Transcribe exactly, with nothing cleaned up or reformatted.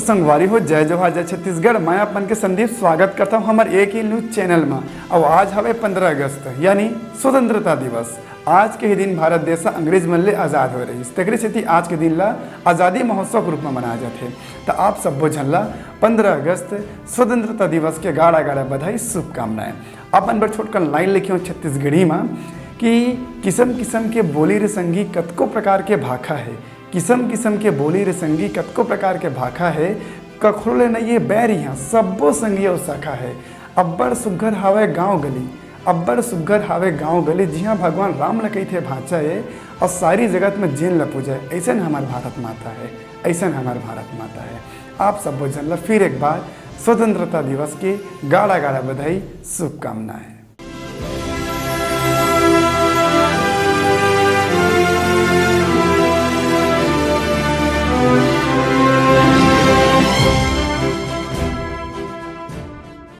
संगवारी हो, जय जोहार, जय छत्तीसगढ़। मैं आप मन के संदीप, स्वागत करता हूँ हमर एक ही न्यूज चैनल में। अब आज हवे पंद्रह अगस्त, यानी स्वतंत्रता दिवस। आज के ही दिन भारत देश ह अंग्रेज मन ले आजाद होए रहिस, तेकरे सेती आज के दिन ला आजादी महोत्सव के रूप में मनाया जाथे। त आप सब्बो झन ला पंद्रह अगस्त स्वतंत्रता दिवस के गाड़ा गाड़ा बधाई, शुभकामनाएं। अपन बर छोटकन लाइन लिखे हो छत्तीसगढ़ी में कि किसम किसम के बोली रे संगी, कतको प्रकार के भाखा है। किसम किसम के बोली रे संगी, कतको प्रकार के भाखा है। कखरो ले नइये बैर इहाँ, सब्बो संगी अउ सखा है। अब्बड़ सुग्घर हावय गांव गली, अब्बड़ सुग्घर हावय गांव गली, जिहाँ भगवान राम ल कहिथे भांचा ए, अउ सारी जगत में जेन ल पूजय, अइसन हमर भारत माता है, अइसन हमर भारत माता है। आप सब्बो झन ल फिर एक बार स्वतंत्रता दिवस के गाड़ा गाड़ा बधाई, शुभकामनाएं।